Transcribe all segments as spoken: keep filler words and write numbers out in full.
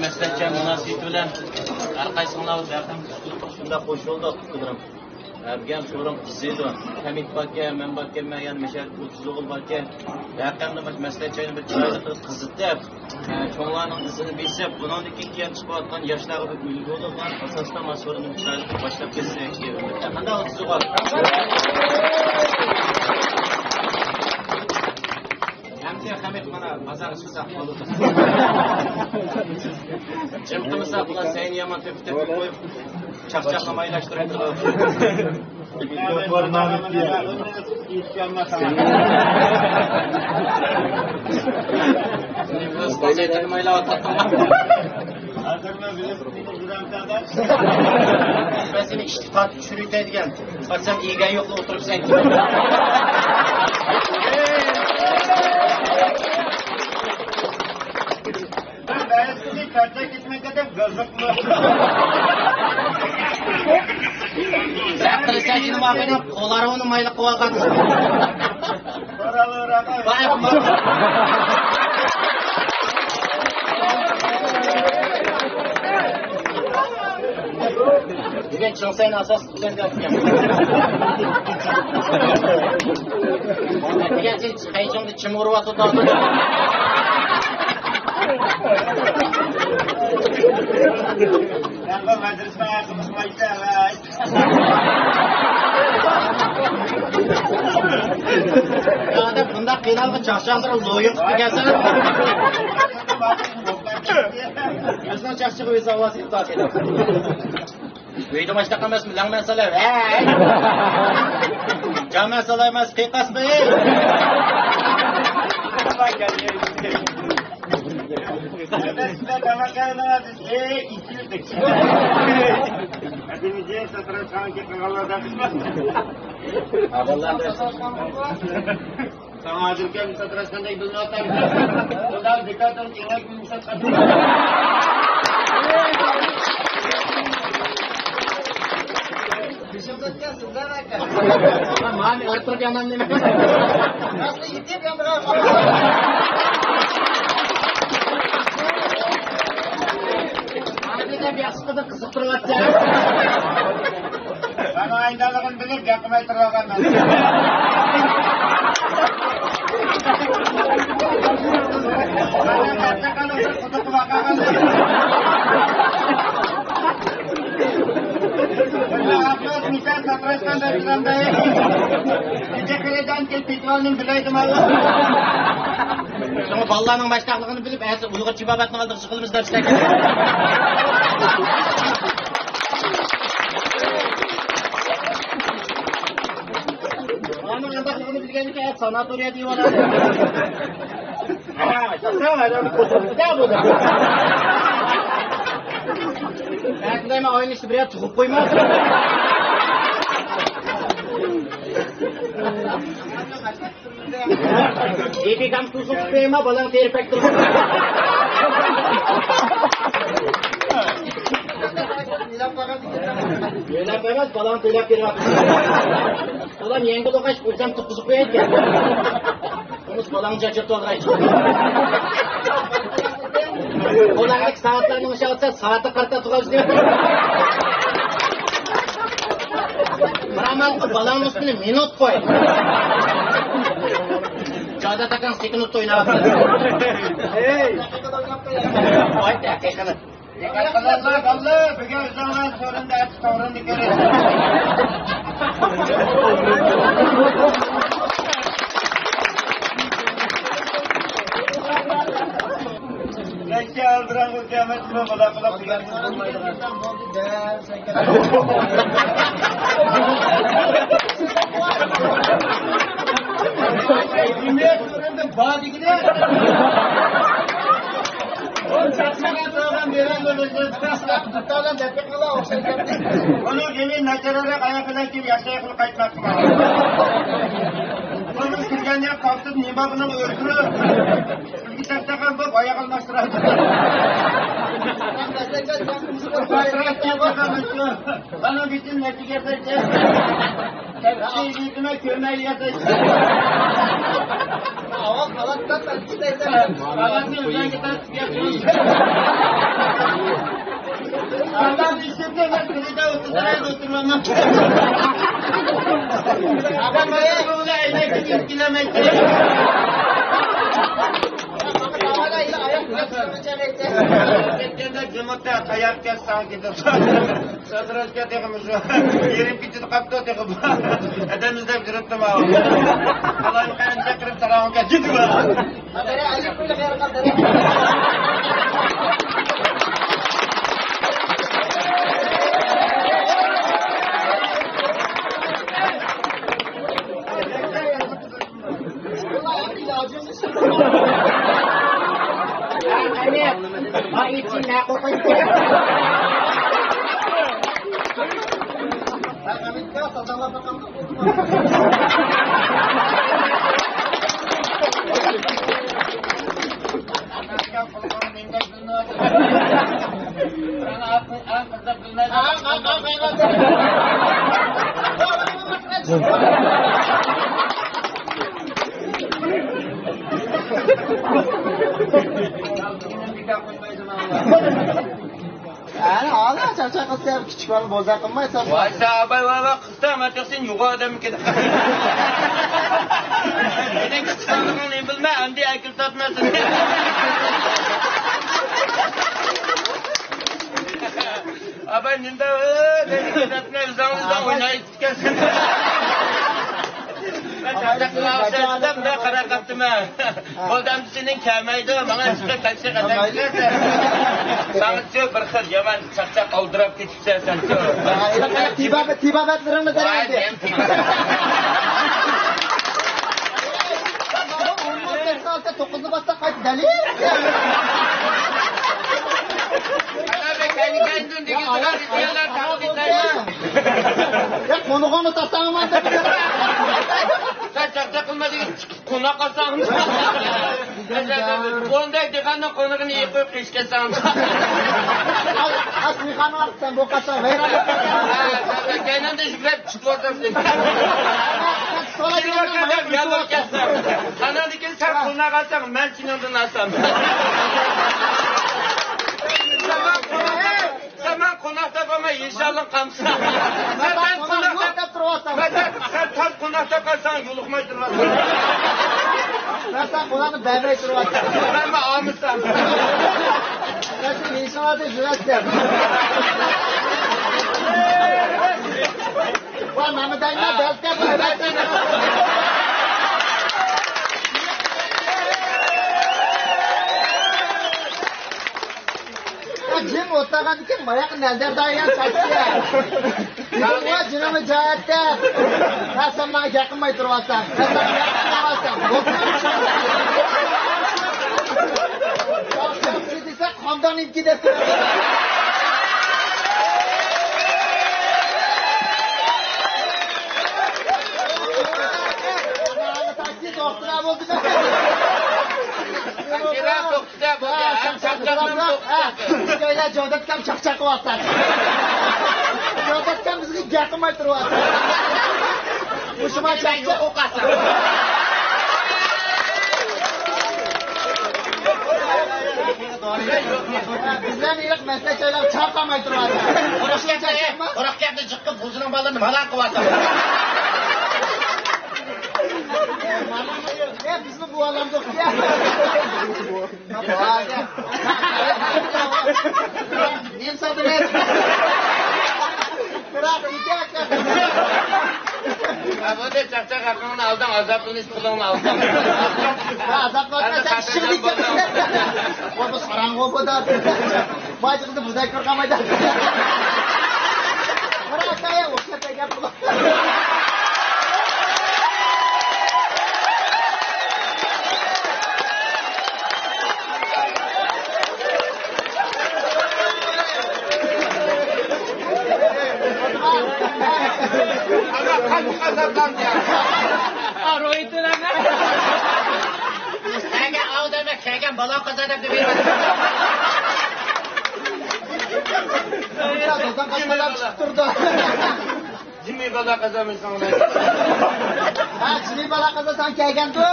مەسلىھەتچى مۇناسىۋىتى بىلەن ھەر قايسىڭلار بىر رەقەم شۇنداق خوش بولدۇق، ئۇكىلىرىم. ئەبگەم سورۇن قىزىيدۇ. ھەمىت باركەن، مەن باركەنمەن، يەنە مەشەدە بۇلتۇز ئوغۇل باركەن. رەقەمنى مۇشۇ مەسلىھەتچىنى بىر چىرايلىق قىلىپ قىزىتىپ، ئە، چوڭلارنىڭ ئىزىنى بېسىپ، بۇنىڭدىن كېيىن كېلىپ چىقىۋاتقان ياشلارغا بىر ئۈلگە بولىدىغان ئاساستا مانا سورۇننى بىر چىرايلىق قىلىپ باشلاپ كەتسەك دەپ ئۈمىد. قانداق ئوتتۇز ئوغۇل؟ ئەمدى خەمىت مانا بازارغا چىقساق بولىدۇ. جىم قىلمىساق، بۇلار سەينى يامان تۆپۈپ تۆپۈپ قويۇپ، چاقچاقلىمايلاشتۇرۇپ تۇرىدۇ. مەن سېنى ئىشتىن تارتىپ چۈشۈرۈۋېتەي دېگەن. قارىسام، ئىگە يوقلا ئولتۇرۇپسەن. بەزىسى كەتمەكتە دەپ گازلىقمۇ. سەن قىلسا شۇنى ماڭا دەپ قولارونى مايلىق قىلىۋالغان. بۈگۈن چىڭسەينى ئاساس قىلىپ دەپ. دېگەن سەن قايچىڭدا چىم ئۇرۇۋاتىدۇ. ياقا مەدرىسىنىڭ ھەققىنى قىلمايسەن، ۋەي. ئادەم بۇنداق قىينالغا چاقچاقلىرى لويۇن قىلىپ كەلسە. ئۆزىنىڭ چاقچىقى ئۆزى ئاۋازى. ئۆيدە ماشتاق ئەمەسمۇ، لەڭمەن سالاي، ھەي! جامەن سالاي ئەمەس، قىيقاسمۇ، ھەي! ساڭا ھازىركى مىسال تۇراشقاندەك بىلىنىۋاتامدۇ؟ خۇدا بىكاردىن كېڭەك مىسال تۇراشقاندەك. بېشىمدىن كەلسىڭلار ئاكا. مانا ئارتۇرۇپ يانام نېمە؟ ئەسلى يېتىپ ياندىغان. ھازىر دەپ ياخشى قىزىق قىزىقتۇرۇۋاتىسەن. مانا ئايدالىغىنى بىلىپ گەپ قىلماي تۇرۇۋالغان مەن. مانا گەپ قىلغان ئۇچۇر قۇدۇققا باققان. ئاخىرەت مىسال ساتىراشقان دەپ تۇرامدۇ. كېچە قېرىدان كېلىپ پېتىۋالدىم بىلەيدىم ئاللا. شۇڭا بالىلارنىڭ ماشتاقلىقىنى بىلىپ، ئەتىسى ئۇيغۇر تېبابەتنىڭ ئالدىغا چىقىلىمىز دەپ ئىشلەپ كەتتى. ئۇلارنىڭ قانداقلىقىنى بىلگەندىكىن، ئەتە ساناتورىيە دېيىۋالىدۇ. ھە، چاقسان، ئادەم قوشۇلۇپ كېتە بۇ. ئەتىدە مەن ئاينى ئىشتە بىر يەر تۇغۇپ قويما. ئېپىكام تۇزۇپ بېرىما، بالاڭ تېرىپەك تۇرۇپ. ئۆيلەپ ئەمەس، بالاڭ تېرەپ بېرىۋاتىدۇ. بالام يەڭگىل ئوقۇش، ئۆزۈم تۇتقۇزۇپ قويايتتىم. بۇنىسى بالاڭنى چاچرىتىۋالغايتتى. قولۇڭدىكى سائەتلەرنى ئوشالتسا، سائەتكە قارىتا تۇرغايسىز دەپ. بىر ئامال قىل، بالاڭنىڭ ئۈستىنى مىنۇت قوي. جادا تاكاڭ سېكۇنت ئويناۋاتىدۇ. ھەي! ۋاي، دەقىقىنى. دىققەت قىلىڭلار، بالىلار، بۈگۈن ئۆزۈڭلار سورۇندا ئەتىسى سورۇندا كۆرىسىلەر. نەچچە ئالدىراڭغۇ قىيامەتتىمۇ بۇلا قىلىپ دېگەن. بار دېگىنە. ئۇنىڭ غېمى ناچارراق ئاياق بىلەن كېلىپ ياخشى ئاياق بىلەن قايتماقچى. بۇنىڭ كىرگەن يەر قالتىس نېمە بۇنىڭ ئۆلتۈرۈپ. ئۈلگە تەختەخان بولۇپ ئاياق ئالماشتۇرىدۇ. ئانا بۈتۈن نەتىجە بەردى. تەپسىر يۈزىمە كۆرمەي ياتىدۇ. ئاۋاز قالاتتا تەپسىر. ئاۋازنى ئۆزۈڭگە تارتىپ ياتىدۇ. ئاۋاز ئىشلىتىپ، مەن كىرىدە ئولتۇرمايمەن. ئاپام بۇنى ئەينەككە كىرگۈزەلمەيتتى. كەتكەندە جىمىتتا تاياق كەتسەڭ كېتىپ. سادىراشكا تېخىمۇ شۇ. يېرىم كېچىدە قاپتۇ تېخى بۇ. ئادەم ئىزدەپ يۈرۈپتۇ ماۋۇ. ئالايقان چاقىرىپ ساراڭغا كەتتى. ئەنە، ئانا، چاقچاق قىلسا، كىچىك بالىنى بوزەك قىلمايسەن. ۋاي، سەن ئاباي، ۋاي، ۋاي، قىزدا، مەن تېخى سېنى يوغان ئادەممىكىن. مېنىڭ كىچىك بالىنىڭ نېمە بىلمە، ئەمدى ئەكىل تارتماسۇن. ئاباي، نېمە دەپ، ئۆزۈڭ ئۆزۈڭ ئوينايسەن. مەن چاقچاق قىلماقچى ئادەم، مەن قاراپ قاپتىمەن. بولدى، ئەمدى سېنىڭ كەلمەيدۇ، ماڭا چىقىپ كەلسە قەدەم. ساڭىچۇ بىر خىل يامان چاقچاق ئالدىراپ كېتىپسەن سەنچۇ. تېبابەت، تېبابەتلىرىڭنى دەرەيدى. توققۇزنى باسساق قايتا دەلىل. يا، قونۇغۇڭنى تارتساڭ. سەن چاقچاق قىلما دېگەن، قوناق قالساڭ. بۇنداق دېھقاننىڭ قونىقىنى يېيىپ قويۇپ قېچىپ كەتسەڭ. ئاز، ئاز مېخانىك سەن بۇ قاچان ۋەيران. كەينىڭدە يۈكلەپ چىقىۋاتامسەن. سېنىڭ ئادەم يالغۇز كەتسەڭ. ئاناندىن كېيىن سەن قوناق ئالساڭ، مەن سېنىڭدىن ئالسام. سەن ماڭا قوناق تاپالماي ھىجرانلىق قالمىسا. سەن، سەن قوناق تاپ-، سەن، سەن تاز قوناق تاپالساڭ يولۇقماي تۇرۇۋاتىسەن. سەن، سەن قوناقنى بەرمەي تۇرۇۋاتىسەن. مەنمۇ ئالمىسام. سەن شۇ ھېساباتى يۈرەتسەن. ۋاي، مەمەت ئەينى، بەلكەم، بەلكەم. يا، جىم ئولتۇرغاندىكىن ماياققا نەزەر دايان چاچتى. دېدىم، ۋاي، جېنىمنى جاياتتى. ھە، سەن ماڭا گەپ قىلماي تۇرۇۋاتساڭ. ھە، سەن گەپ قىلمايۋاتساڭ. دېسە، قانداق نېمىكى دەپ تۇرىدۇ. تاكسى توختىغان بولدى. توختىدى، بولدى. ھەم چاقچاقنى توختىدى. بىز ئۆيلەر جودەتكەم چاقچاق قىلىۋاتىدۇ. جودەتكەم بىزگە گەپ قىلماي تۇرۇۋاتىدۇ. مۇشۇما چاقچاق ئوق ئاتسا. بىزلەرنى يىراق مەسلەك جايلارغا چاقىرماي تۇرۇۋاتىدۇ. قۇرۇق گەپنى، قۇرۇق گەپنى جىققىپ، بۇزىنىڭ بالىلىرىنى مالاڭ قىلىۋاتىدۇ. ئە، بىزمۇ بۇ ئالامدۇق. نېمە سالدىڭىز؟ بىراق، ھە، بولدى، چاقچاق ھەققىڭنى ئالدىڭ، ئازابلىنىش پۇلۇڭنى ئالدىڭ. ئازابلانمىسا، ئىشىڭنى كەتتىڭ. بۇ ساراڭغۇ بۇ دا. بايىقىدا بۇزاي كۆرگەنمەيدۇ. بىراق، ئاكا، يا، ئوخشاپ كەلگەن پۇلۇڭ. ئەگەر ئاۋۇ دەمە كەلگەن بالا قازا دەپ دېمەيمەن. داداڭ قاچمايلا چىقىپ تۇرىدۇ. جىمى بالا قازانمىساڭ. ھە، جىمى بالا قازانساڭ كەلگەندۇ.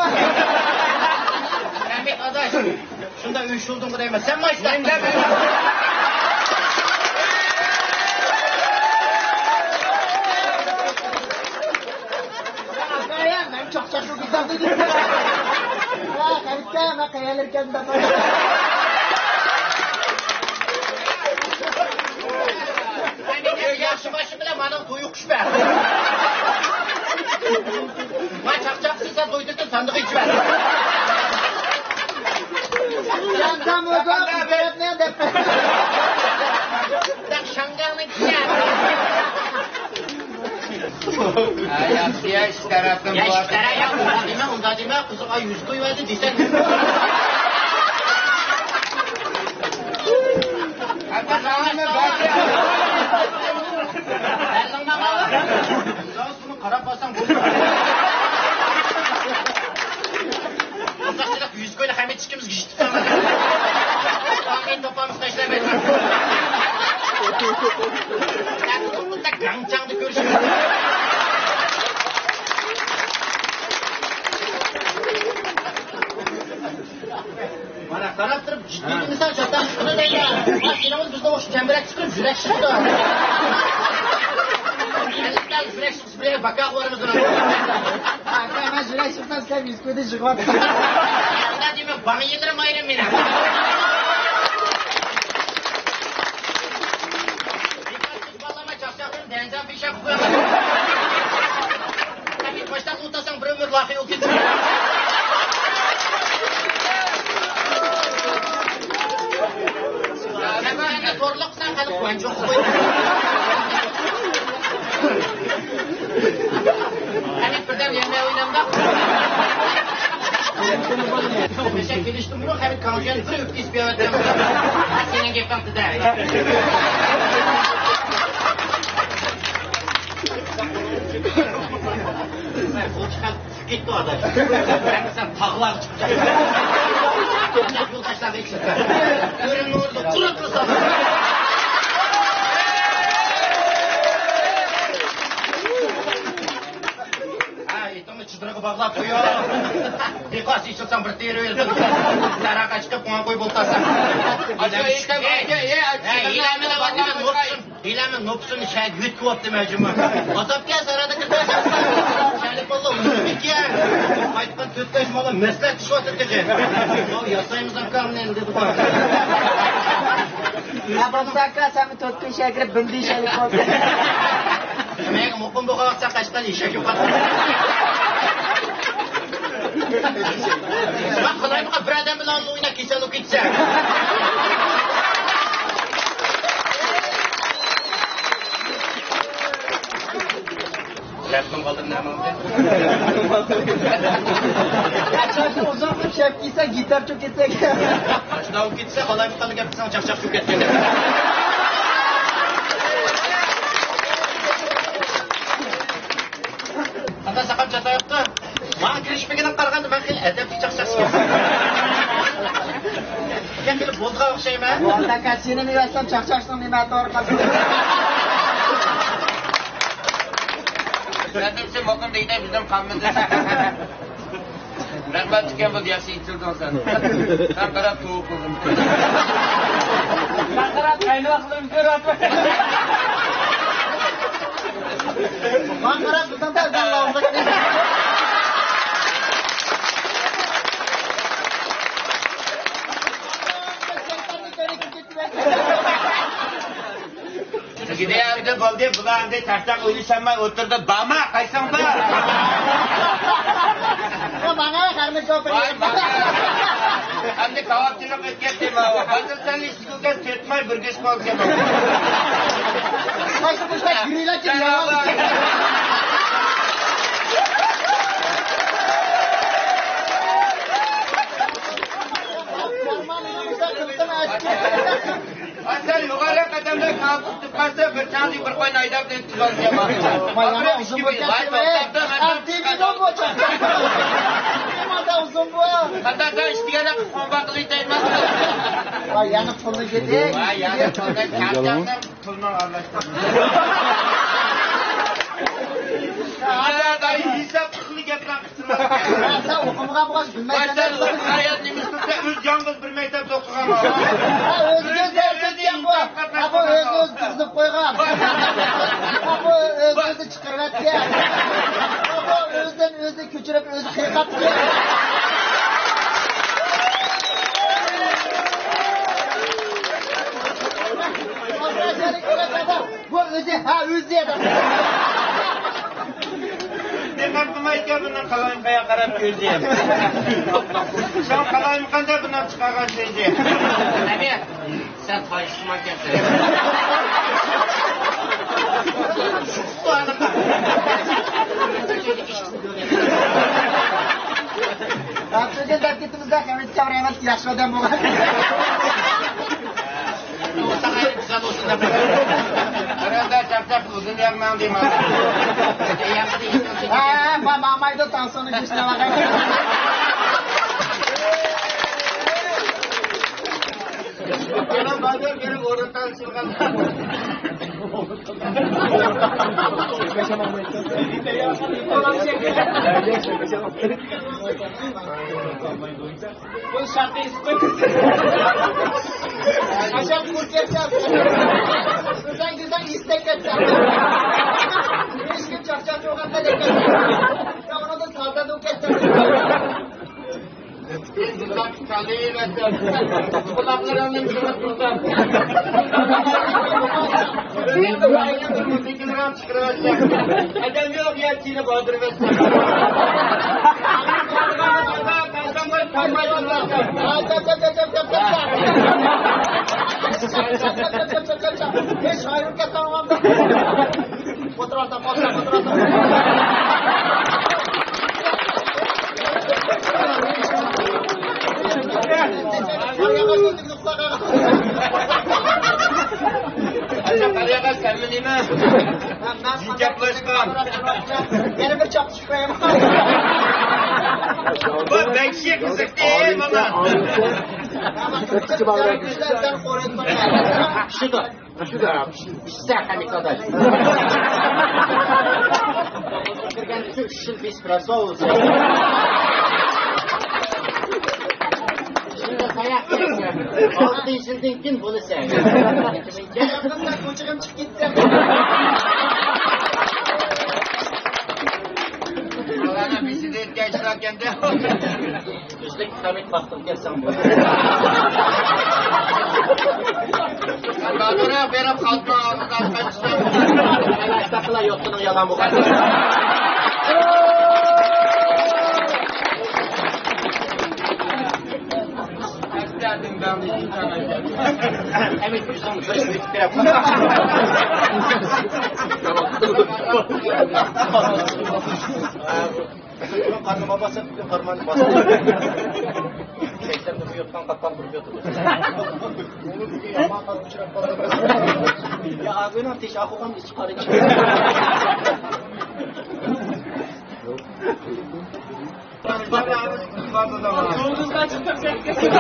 رەھمەت ئاداش. شۇنداق ئۆي شۇلدۇڭغۇ دەيمەن. سەن ماشىنا. مەن دەپ. مەن چاقچاق يوق ئىكەن دېدىم. ھە، قەرىپكەن، مەن قەيەرلەركەن دەپ. ياخشى باشلىق بىلەن مانا تويۇق. مانا چاقچاقچى سەن تويدۇرسۇن ساندۇققا ئېچىۋەر. ياندام ئۆزۈڭ ئىزدەپنى دەپ. دەپ شاڭگاڭنىڭ كىشى. ھە، ياخشى، يا ئىش تەرەپتىن يا ئىش بولار. تەرەپ، يا ئۇنداق دېمە، ئۇنداق دېمە، قىزىق، ئاي، يۈز قويۇۋەردى دېسەك. ھەتتا زاماندا بەردى. بەردىڭ ماڭا. بۇنى قاراپ قالساڭ بولىدۇ. ئۇزاقچىلىق يۈز كوينى ھەممە ئىككىمىزگە يىتىپ تۇرىمىز. ئاخىرى توپىمىز تاشلاپ ئېيتىمىز. گاڭچاڭدا كۆرۈشىمىز. مانا قاراپ تۇرۇپ، جىددىي مىسال چاتاق چىقىدۇ دەيدۇ. ھە، سېنىڭ بىزدە ئوخشاش چەمبىرەك چىقىپ، يۈرەك چىقىدۇ. يۈرەك چىقىپ، بىرەر باكاغا بارىمىز. ئاكا، مەن يۈرەك چىقسام، سەن يۈز كويدىن يىغىۋاتىسەن. ئۇنداق دېمە، باڭ يىللىرىم ئايرىم مېنىڭ. بالىلارغا چاقچاقتىن دەنزەن پېشەپ قويۇڭ. باشتاق ئولتۇرساڭ بىر ئۆمۈر لاخى بولۇپ كېتىدۇ. سەن تورلۇق قىلساڭ خەلق قۇۋانچ بولۇپ قويىدۇ. قېنى بىردەم يەڭگە ئوينامدا. مەشە كېلىشتىن بۇرۇن خەلق كاڭشيەن بىر ئۆپكە ئېسىپ بېرىۋەتكەن. سېنىڭ گېپىڭ دېدى. قوچقار چۈشۈپ كەتتى ئاداش. سەن تاغلارغا چىقىپ كەتتىڭ. يول تاشلاپ كەتتىڭ. ئۆرۈمنىڭ ئورنىدا قۇرۇق قىلساڭ. ھە، ئېتىڭنى چېدىرغا باغلاپ قويۇڭ. بىقاس ئېچىلساڭ بىر تېرىۋېرىدۇ. دەرەخكە چىقىپ قويۇڭ، قوي بولتاسەن. ئاچا، ئېيتىپ، ئەي، ئەي، ئەي، ئەي، ئەي، ئەي، ئەي، ئەي، ئەي، ئەي، ئەي، ئەي، ئەي، ئېلەمنى نوپۇسۇنى شەھەرگە يۆتكىۋاپتىمەن جۇمۇ. ئازاب كەلسە ئارىدا كىرسەڭ. شەرىپ باللا ئۇزۇنمىكەن. قايتقان تۆت بەش مالا مەسلىھەتلىشىۋاتىدۇ تېخى. ياسايمىز ئاكامنى ئەمدى بۇ. يا بولسا ئاكا، سەن تۆت كۈن شەھەرگە كىرىپ بىلدى شەرىپ بولدى. مەن مۇقىم بولغان ۋاقىتتا قەشقەر ئېشەك يوقاتتى. مەن قالايمىقان بىر ئادەم بىلەن ئويناپ كېسەل بولۇپ كېتىسەن. رەسمىڭ قالدىم نەمىڭدە؟ چاچنى ئۇزارتىپ شەپ كىيسە، گىتار چوپ كېتىدىكەن. شۇنداق بولۇپ كېتىسە، قالايمىقاننى گەپ قىلساڭ، چاقچاق چوپ كەتكەن. قانداق ساقال چاتاياپتۇ؟ ماڭا كىرىشمىگىنىڭگە قارىغاندا، مەن خېلى ئەدەپلىك چاقچاقچى ئىكەنمەن. مەن خېلى بولغان ئوخشايمەن. ئاكا، سېنى يەۋەتسەم، چاقچاقچىنىڭ نېمە توغرا قالدى؟ مەندىن سېنى مۇقىم دېگىنە بىزدىن قالمىدى. رەھمەت ئىكەن، بۇ ياخشى ئېچىلدىڭ سەن. سەن قاراپ توۋا قىلدىم. سەن قاراپ قاينىۋاقلىرىنى كۆرۈۋاتىمەن. ماڭا قاراپ بىزنىڭ تەزدىن لاۋزىق. دېگىنى ئەمدى بولدى، بۇلار ئەمدى چاقچاق ئوينىشالماي ئولتۇردى. بارما، قايسىڭ بار؟ ماڭا قارىمىز يوق. ۋاي، ماڭا. ئەمدى كاۋاپچىلىق ئۆتكەن تېما. ھازىر سەن ئىشتىكىلگە تۆت ماي بىر گۆش قالسا. قايسى بولسا گرىلەچ ياۋا. ئا، سەن يۇقىرى قەدەمدە كاۋاپ تۇتۇپ قالسا، بىر چاڭزى بىر قوينى ھەيدەپ، نېمە تۇتۇۋالسا. مايلارنى ئۇزۇن بولغان. ئەمدى بىدون بۇ چاغدا. ئۇزۇن بۇ. قانداق ئىشتىگەنە قىسقان باقىلى دەيمەن. يەنە پۇلنى يېدى. ۋاي، يەنە پۇلنى چارچاندىم، پۇلنى ئارىلاشتۇردۇم. ھازىر ھېساب قىلغىلى گەپلەر قىلسىڭلار. سەن ئوقۇمىغان بولغاچ بىلمەيسەن. ۋاي، سەن ئايال نېمە قىلسا، ئۆز جانىڭىز بىر مەكتەپتە ئوقۇغان. ھە، ئۆزى ئۆزى ئۆزى ئۆزى قىزىپ قويغان. ھە، بۇ ئۆزى ئۆزى چىقىرىۋەتكەن. بۇ ئۆزىدىن ئۆزى كۆچۈرۈپ ئۆزى قىرقاپتۇ. بۇ ئۆزى، ھە، ئۆزى. دىققەت قىلمايدىكەن، بۇنىڭ قالايمىقىنى قاراپ كۆزى. شۇڭا قالايمىقاندا بۇنىڭ چىقارغان سۆزى. سەن تايشىما كەتسەن. ھەپتىدىن دەپ كېتىمىز-دە، خەمىت كەۋرەيمىز، ياخشى ئادەم بولغان. بىرەردە چاقچاق ئۇزۇن ياغماڭ دەيمەن. ھە، ما-، ماڭمايدۇ، تاڭسۇنىڭ كۈچىنى ئالاقاي. كېلىڭ، بازار كىرىپ ئورۇن تالىشىلغان. بۇ شەرتى ئىسقىپ. ئاشاق بۇرۇپ كەتسەم. بىردەم گۈلدەم ئىستەك كەتسەم. ھېچكىم چاقچاق قىلغاندا دەپ كەتسەم. يا ئۇنىڭدىن سادە دۇ كەتسەم. قۇلاقلىرىڭنى يىغىپ تۇرسام. ئادەم يوق يەر كىيىنىپ ئولتۇرۇۋەتسەم. ھېي، شايىرىم كەتتىڭمۇ؟ ئولتۇرۇۋاتسام، ئولتۇرۇۋاتسام. قارىياغاچ، سەنمۇ نېمە؟ جىنجاپلاشقان. يەنە بىر چاپلىشىپ قويايمۇ؟ بۇ بەك ئىشى قىزىقتى، مانا. شۇنداق. ئىشسە قېنى قاداش. كىرگەن ئۈچۈن ئۈچ يىل بېسىپ رەسۋا بولسا. شۇنداق ساياق قىلسا. ئالتە يىلدىن كېيىن بولىسەن. يېقىندا كوچىغىم چىقىپ كېتىپ. ئۇلارنىڭ بېشىدا ئۆتكەن ئىشلار ئىكەندە. ئۈزلۈك خەمىت قاقتىم كەتسەڭ بولدى. باتۇرراق بېرىپ خەلقنىڭ ئالدىدا قاچىسام. ئەستەغپۇرۇللا، يوتقىنىڭ يامان بولغان. ئەستەغپۇرۇللا. خەمىت يۈزۈڭ بىر سېلىپ بېرىپ. قارنىما باسىدۇ، قارماننى باسىدۇ. سەكسەن بىر يوتقان قاتقان بىر يوتىدۇ. يا ئاگۇنىڭ تېشى ئاقۇغان ئىچى قارا ئىچى. يۇلدۇزغا چىقىپ كەتكەن.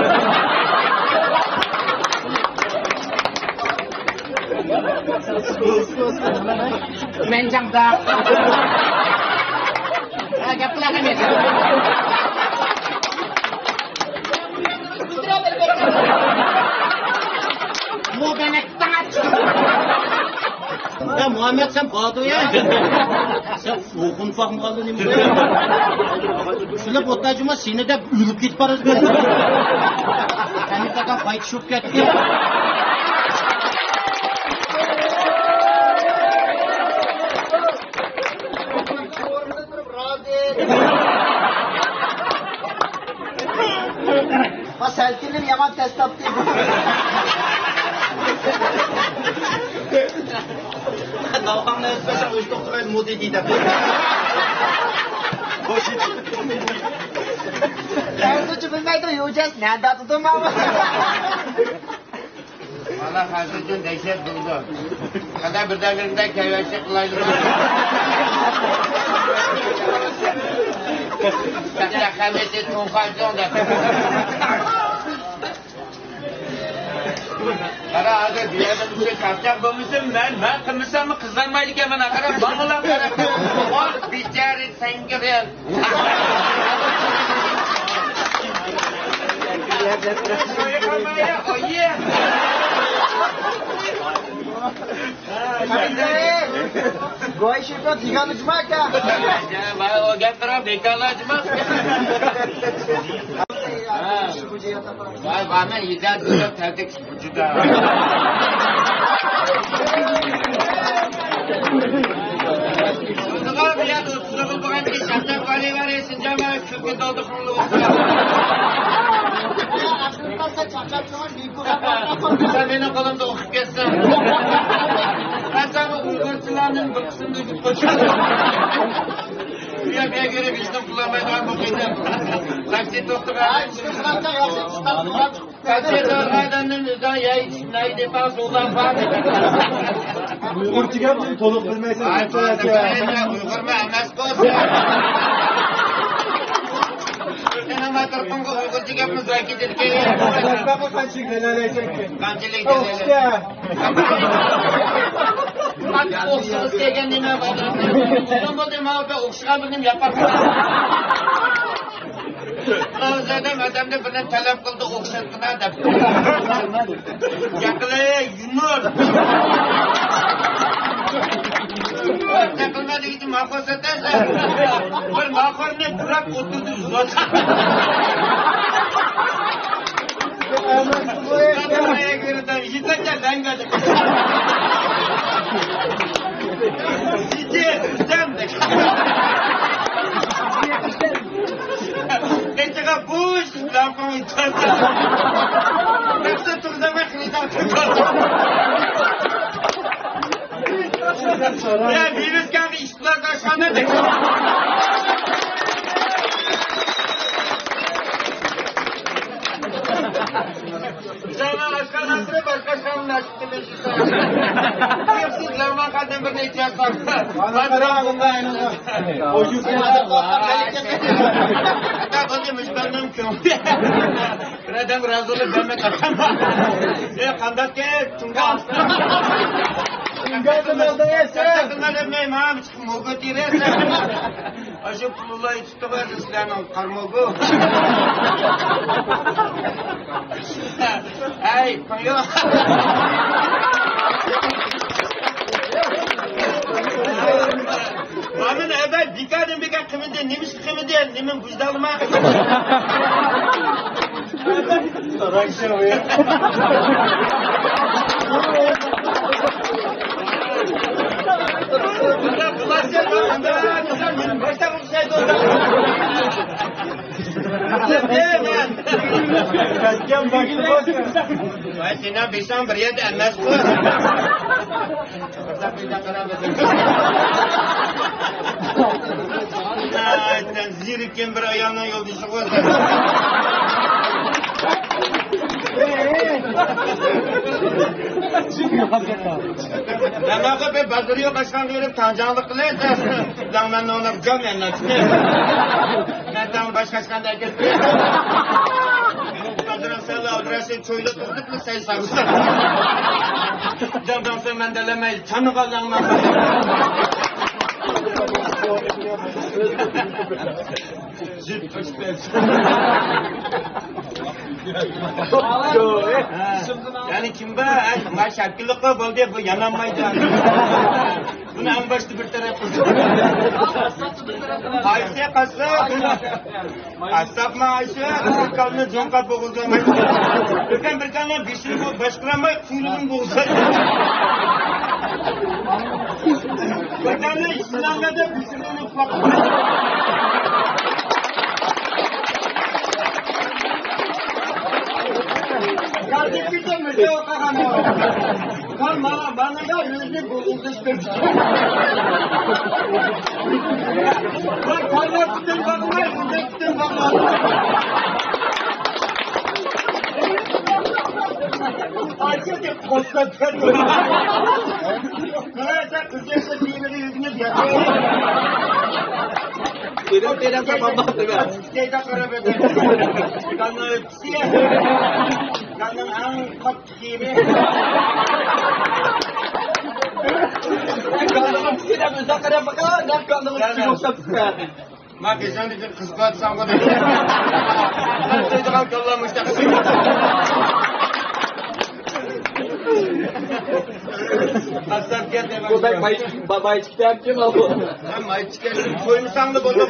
مەن جاڭدا. ھە، گەپ قىلار ئەمەس. مۇبەنەك تاڭاچ. يا مۇھەممەد، سەن بادۇ يا. سەن ئوغۇن فاھمى قالدى نېمە؟ شۇلار بوتا جۇما سېنى دەپ ئۆلۈپ كېتىپ بارىدۇ. سەن دېگەن پاي چۈشۈپ كەتتى. ما سەلكىنىم يامان تەس تاپتى. ناۋقاڭنى ئۆتمەسەڭ ئۆچ توختىمايدۇ مۇدى دەپ. خەنزۇچە بىلمەيدۇ، يۇجەس نەدە تۇتۇم. مانا خەنزۇچە دەھشەت بولىدۇ. قانداق بىردەملىكتە كەۋەشلىك قىلايلى. چاقچاق خەمىسى تۇڭخەنجۇڭ دەپ. قارا، ھازىر بۇ يەردە مۇشۇ چاقچاق بولمىسۇن، مەن، مەن قىلمىساممۇ قىزغانمايدىكەن، مانا قارا، ماڭىلا قارا. ۋاھ، بىچارە سەنگە بېرىپ. گویا شېپىڭ تېگەن جۇما ئاكا. يا، ۋاي، ئۇ گەپ تۇرۇپ بىكارلا جۇما. ۋاي، ۋاي، مەن يېتەر دېسەم، تەۋدەك جۇدا. بۇ يەردە ئوتتۇز يىل بولغاندىكىن، شەپتەل بالى بار، شىنجاڭ بار، كۈلكە دولدى قۇملۇق. سەن مېنىڭ قولۇمدا ئوقۇپ كەتسەڭ، مەن ساڭا ئۇيغۇرچىلارنىڭ بىر قىسمىنى ئۆگىتىپ قويسام. ئۇ يەرگە بېرىپ ھېچنېمە قىلالمايدىغان بولۇپ كېتىمەن. تاكسى توختىغان. تاكسى توختىغان ئادەمنىڭ ئۆزى يەي، نەي دېپاس ئۇلار بار. ئۇيغۇرچە گەپنى تولۇق بىلمەيسەن. ئاي، ئۇيغۇرمۇ ئەمەسقۇ. سېنىڭ ماتۇرقۇڭغا ئۇيغۇرچە گەپمۇ زاكى دېدىكەن. قانچىلىك دەلەلەيسەن؟ قانچىلىك دەلەلەي؟ ئوخشاش دېگەن نېمە بار؟ شۇنىڭ بولدى، ماڭا بىر ئوخشىغان بىرنېمە ياپار. ماۋزۇدىن ئادەمنى بىرنى تەلەپ قىلدى، ئوخشاتقىنا دەپ. ياقىلى يۇنۇر. تەقىلما دېگۈچە ماخور ساتاسەن. بىر ماخورنى پۇراپ ئوتتۇرىدۇ زوتا. يېتەكچى لەڭگە. يېتەكچى سەن. قېچىغا بوش. لامپاڭ ئۆچۈرۈپ. مەقسەت تۇرغۇزامەن خېرىدار. يا، ۋىرۇسكاغا ئىشتىلاك ئاشخانا دەك. بىزنىڭ ئاشخانا ئاخىرى باشقا ئاشخانا نەسىب قىلىش. سىز لامپاڭ قاندىن بىرنى ئىچەرسىز. مانا قارا، ئۇنداق ئەينىڭ. ئوجۇق. بىر ئادەم رازى بولۇپ بەرمەي قاچامدۇ؟ ئەي، قانداقكەن؟ تۇڭگان. تۇڭگان دېمەڭ، دەيسەن. مەن دېمەي، ماڭا بىر چىقىپ موگۇ تېرەسەن. ئاشۇ پۇللا يېتىپتۇ، سىلەرنىڭ قارموگۇ. ئەي، پايو. مانا ئەبەد بىكاردىن بىكار قىمىدى، نېمىشقا قىمىدى، نېمە بۇژدالما؟ ۋاي، سېنىڭ بېشىڭ بىر يەردە ئەمەسقۇ. سەن زېرىككەن بىر ئايالنىڭ يولدىشىغۇ سەن. مەن ماقۇل بىر بازىرى يوق ئاشخانىغا بېرىپ تاڭجاڭلىق قىلىپ، دەڭمەن نونۇق جان مەن نەچكە. مەن تاڭ باشقا ئاشخانىدا ئەكەتتىم. بازىرىم سەل ئالدىراشتى، چويلا تۇتۇپ سەي ساغسا. جان داڭسا مەن دەلەمەي، چانىغا داڭمەن. يەنى كىم بار؟ ما شاكىللىققا بولدى، بۇ يانالمايدۇ. بۇنى ئەڭ باشتا بىر تەرەپ قىلدى. قايسى قاسساپ؟ قاسساپمۇ ئايسى، بىر كالنى جوڭقاپ بوغۇزلىمايدۇ. بىر كال، بىر كالنىڭ بېشىنى باشقۇرالماي، قۇيرۇقىنى بوغۇزلايدۇ. بىر كالنى يىلانغا دەپ بېشىنى قال مانا، مانا دا ئۆزىنى بوغۇزلاش بەردى. بىر كاللا پۈتۈن باقماي، بىر پۈتۈن باقماي. ئاچىقى قوشلاپ بەردى. قارايسا، قىزىقسا كىيىمىنى يۈزىنى بەردى. تېرەم، تېرەم، تاپالماپتىمەن. كەيدە قاراپ ئۆتەي. گالنىڭ ئەڭ قاتتىق كىيىمى. گالنىڭ ئۈستىگە مۇنداق قاراپ باقا، نەق گالنىڭ ئۈستىگە ئوخشاپ كېتىپتۇ. ما گېزەڭدىكى قىز بار ساڭا دەيدىغان كاللا مۇشتاق. بۇ بەك باي، باي، باي چىقتى، كىم ئالدى؟ مەن ماي چىقتى، سويمىساڭ دا بولىدۇ.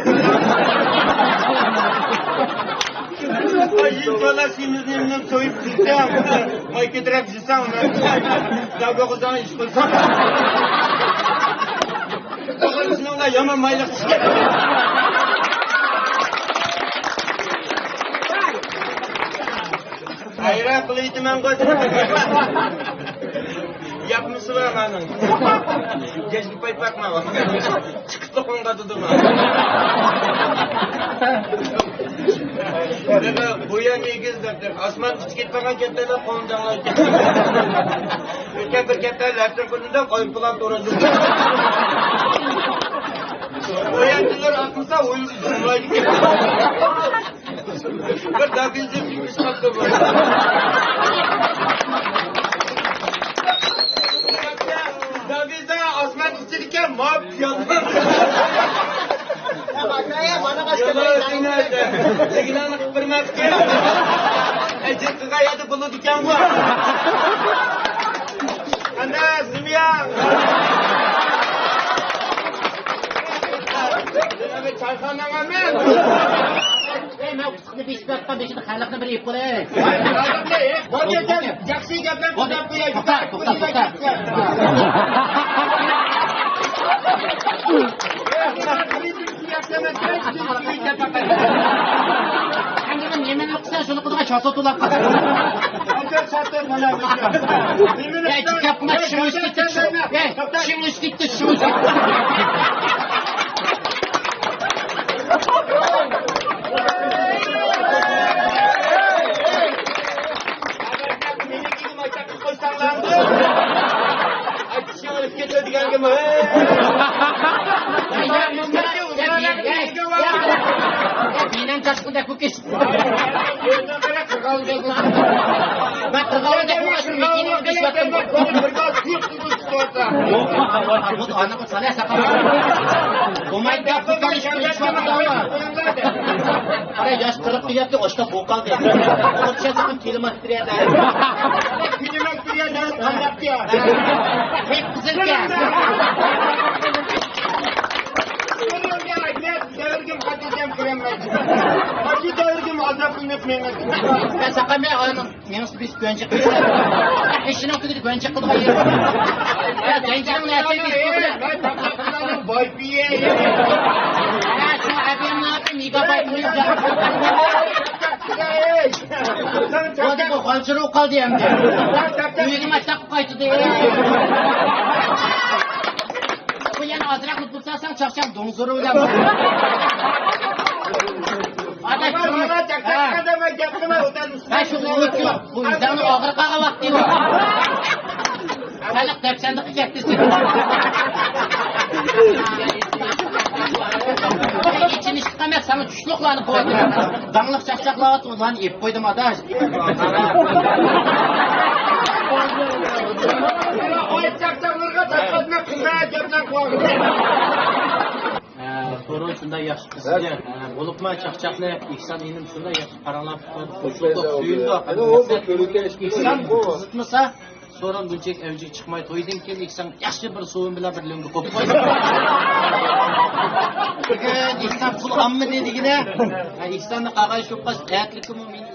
ئاي، يىلچالا سېمىزنى سويۇپ سىزسەڭ، ماي كۆتۈرۈپ سىزسەڭ، داگوغىزاڭ ئىش قىلساڭ. شۇنىڭغا يامان مايلىق چىقتى. ھەيران قىلىۋېتىمەنغۇ. ياپمىسى بار مانا. گەجگە پايپاق مانا. چىقىپلا قوڭغا دېدىم. بۇ يەر ئېگىز دەپ، ئاسمان ئۈستى كېتىپ قالغان كەتتەيلا قوڭجاڭلاپ كەتتى. ئۆتكەن بىر كەتتەي لەتىن قىلدىم دەپ ئايروپىلان تۇرىدۇ. بۇ يەردىلەر ئاقمىسا ئويۇلۇپ تۇرمايدىكەن. بىر داگىزدىن بىر ئىش قاپتۇ بۇ. داگىزدا ئاسمان ئىچىدىكەن، ماپ يالغان. دېگىنىڭنى قىلىپ بېرمەپتىكەن. ئەجەب قىلغان يەردە بولىدىكەن بۇ. قانداق، زىميا؟ چايخانىغا مەن. ئەي، مەن قىسقىنى بېسىپ ياتقان بېشىدا خەلقنى بىر ئېپ قوياي. ياخشى گەپلەر توختاپ قوياي. توختا، توختا، توختا. ئەمدى نېمىنى قىلسا شۇنى قىلىدىغان شاسوتۇلار. ئەي، گەپ قىلما، چىشىڭ ئۆسۈپ كېتىپتۇ. ئەي، چىشىڭ ئۆسۈپ كېتىپتۇ، چىشىڭ ئۆسۈپ كېتىپتۇ. مېنىڭ چاچقۇدەك بۇ كېسىپ. مەن قىرغاۋۇلدەك بۇ ئاشۇ مېكىنىنى ئۆگىتىۋاتىمەن. ئانىغا سالە ساقال. بولمايدۇ، قۇرتلار ئىش قىلىشىۋاتىدۇ. قارا، ياش قىرىققا يەتتى، ئاشتا بوقالدى. ئوتشا ساقىم كىلىماترىيەدە. كىلىماترىيەدە قانداقتى؟ پەك قىزىلكەن. دەۋرگىم خاتىرجەم كۆرەلمەيدۇ. ئاشۇ دەۋرگىم ئازابلىنىپ مېڭىدۇ. يا ساقال، مەن ئانىڭ مېڭىسى بېسىپ گۆنچە قىلدى. ئىشىنىڭ تۈگىدى گۆنچە قىلدى. يا زەنجىرىڭ نەتىجە. بايپىيە. ھە، شۇ ئەبىمنىڭ مېگابايت مېگا. بولدى، بۇ غالچىرىۋ قالدى ئەمدى. ئۆيىگە ماشتاق قايتىدۇ. بۇ يەنە ئازراق نوپۇس ئالساڭ، چاقچاق دوڭزۇرى بىلەن. ئاداش، ھە، شۇ ئۈمىد يوق. بۇ ئىنساننىڭ ئاغرىپ قالغان ۋاقتى بار. خەلق دەپسەندىگە كەتتى سېنى. ئېچىنىشلىق ئەمەس، ساڭا چۈشلۈكلەرنى قويدۇم. داڭلىق چاقچاقلاۋاتىدۇ، ئۇلارنى ئېلىپ قويدۇم، ئاداش. ئايت چاقچاقلىرىغا تاشقاتنى قىلماي گەپلەر قىلىۋاتىدۇ. ھە، سورۇن شۇنداق ياخشى قىزىكەن. ھە، بولۇپمۇ چاقچاقنى ئېھسان ئىنىم شۇنداق ياخشى پاراڭلاپ، خۇشلۇقلۇق سۆيۈملۈك. ئېھسان قىزىتمىسا، سورۇن بۇنچىلىك ئەۋجىگە چىقماي، تويدىن كېيىن ئېھسان ياخشى بىر سوۋۇن بىلەن بىر لۆڭگە قويۇپ قويدى. بۈگۈن ئېھسان پۇل ئالمىدى دېگىنە. ھە، ئېھساننى قالغان شۇ قاز قەتلىكىمۇ مېنى